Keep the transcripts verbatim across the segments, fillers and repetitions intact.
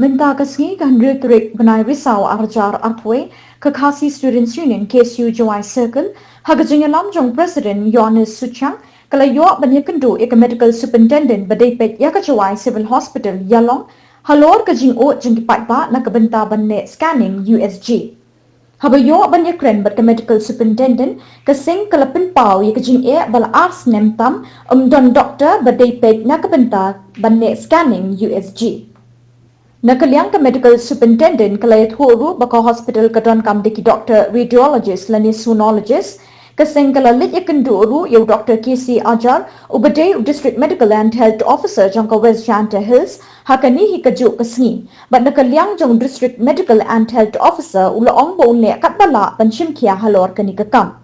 Mynta ka sngi ka hynriew tarik bnai Risaw arhajar arphew, ka Khasi Students Union K S U Jowai Circle, ha ka jingïalam jong President Yohanes Suchang, ka la ïoh ban ïakynduh ïa ka Medical Superintendent ba dei peit ïa ka Jowai Civil Hospital Ïalong, halor ka jingud jong ki paidbah na ka bynta ban leh scanning U S G. Haba ïoh ban ïakren bad ka Medical Superintendent, ka seng ka la pynpaw ïa ka jingeh ba la ar snem tam ym don doktor ba dei peit na ka bynta ban leh scanning U S G. Na ka liang ka Medical Superintendent ka la ïathuh ruh ba ka hospital ka donkam da ki doktor radiologist lane sonologist. Ka seng ka la leit ïakynduh ruh ïa u Doktor K C Ajar, uba dei u District Medical and Health Officer jong ka West Jaintia Hills, ha kane hi kajuh ka sngi. Bad na ka liang jong u District Medical and Health Officer u la ong ba un leh katba lah ban shim khia halor kane ka kam.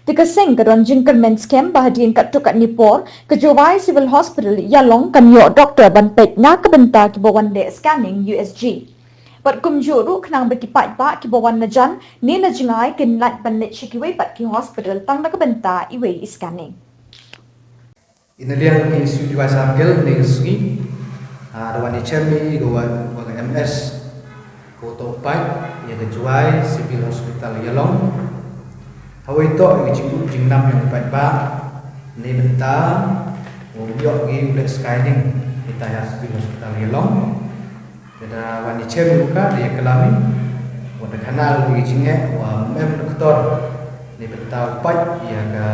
Te ka seng ka don jingkyrmen skhem ba hadien katto katne por ka Jowai Civil Hospital Ïalong kan ïoh doktor ban peit na ka bynta kiba wan leh scanning U S G. Bad kumjuh ruh khnang ba ki paidbah kiba wan na jan ne na jngai kin lait ban leit sha kiwei pat ki hospital tang na ka bynta iwei i scanning. Ïa na liang ki K S U Jowai Circle mynne ka sngi, ah, da wan ïa chem ïa ka wa, wa ka M S, ko to pat ïa ka Jowai Civil Hospital Ïalong. Hawei to ïa ka jing, jingnam ïa u paidbah ne bynta u ïoh ki u leh scanning ïa ta ïa Civil Hospital Ïalong. Te da wan ïa chem ïa u ka da ïa klam ïa u, wat da khana ïa u jingeh wa mem doktor ne bynta u pait ïa ka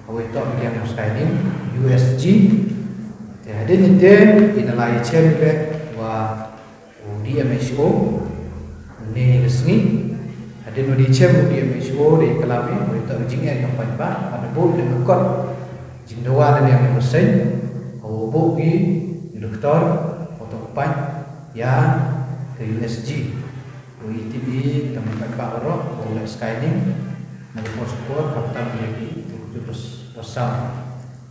hawei to ïa ka scanning U S G. Te hadien ïa te ïa na la ïa chem ïa wa u D M H O ne ïa ka sngi. Hadien u di chem u D M H O da ïa klam ïa u hawei to ïa jingeh ïa u paidbah wa da bud ïa ka kot. Jingdawa na liang ïa u seng, hawei bud ïa u doktor, hawei to u pait ïa ka U S G. Ko i tip i tam ka ba ro ko leh scanning na ko sport ka tam ïa ki tu tu bas basam.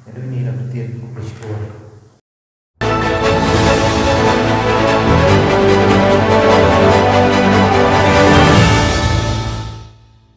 Ïa du ni la betin ko sport.